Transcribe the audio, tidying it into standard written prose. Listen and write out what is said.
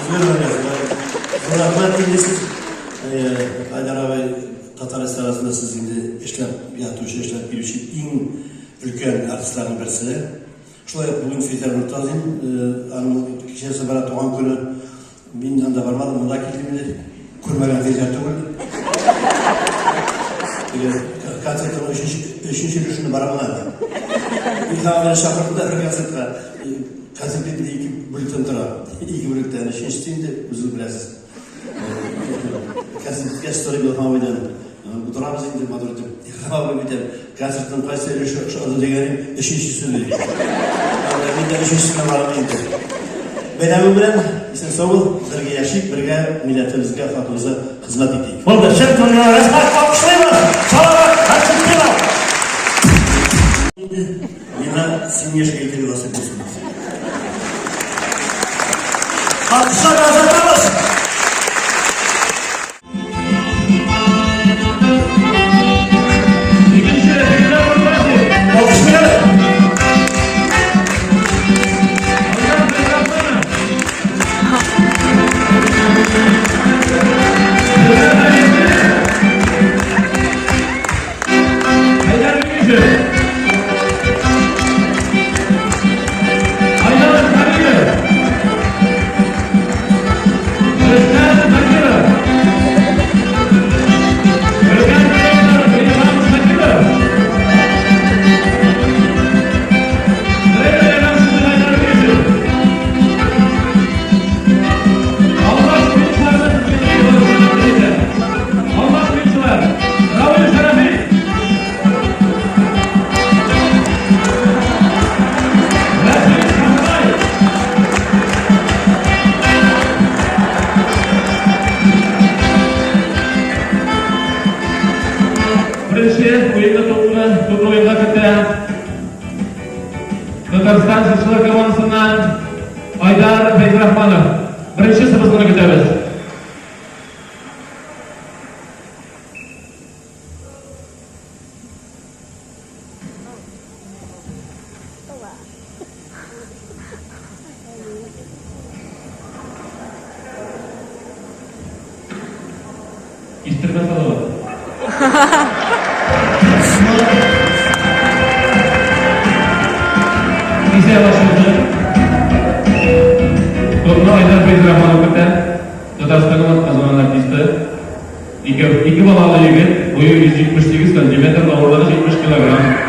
Сезгә рәхмәт инде сез, Айдар абый, татар эстрадасында сез инде эшләп ятучы, эшләп килүче иң өлкән артистларның берсе. Шулай ук бүген Фирдәр Мортазин, аның кичәсе бара туган көне. Мин анда бармадым, монда килдем инде. Күрмәгән Фирдәр түгел. Теге концертның өченче өлешенә барамын әле. Илһам абыйны чакырды да бер концертка. Концерт инде ике бүлектән тора. Ике бүлектән. Өченчесе инде үзегез беләсез. Концерт беткәч сорыйм Илһам абыйдан. Утырабыз инде матур итеп. Илһам абый бит әле концертның кайсы өлеше ошады дигәнем өченчесе ди. Мин дә өченчесенә барам инде. Бәйрәме белән исән сау бул, бергә яшик, бергә милләтебезгә, халкыбызга хезмәт итик. Булды, чын күңелдән рәхмәт, алкышлыйбыз! Салават Хәмзетдинов! Инде миңа син яшькә җитәргә насыйп булсын. Алкышлап озатабыз! Беренче уенда тупны тупны уенга кертә. Татарстан җырчылар командасыннан Айдар Фәйзрахманов. Беренче сыбызгыны көтәбез. Кистермә салават. Исә башлыгы. Топны Айдар Фәйзрахманов көтә. Татарстанның атказанган артисты. Ике балалы егет, буе 178 сантиметр, авырлыгы 70 килограмм.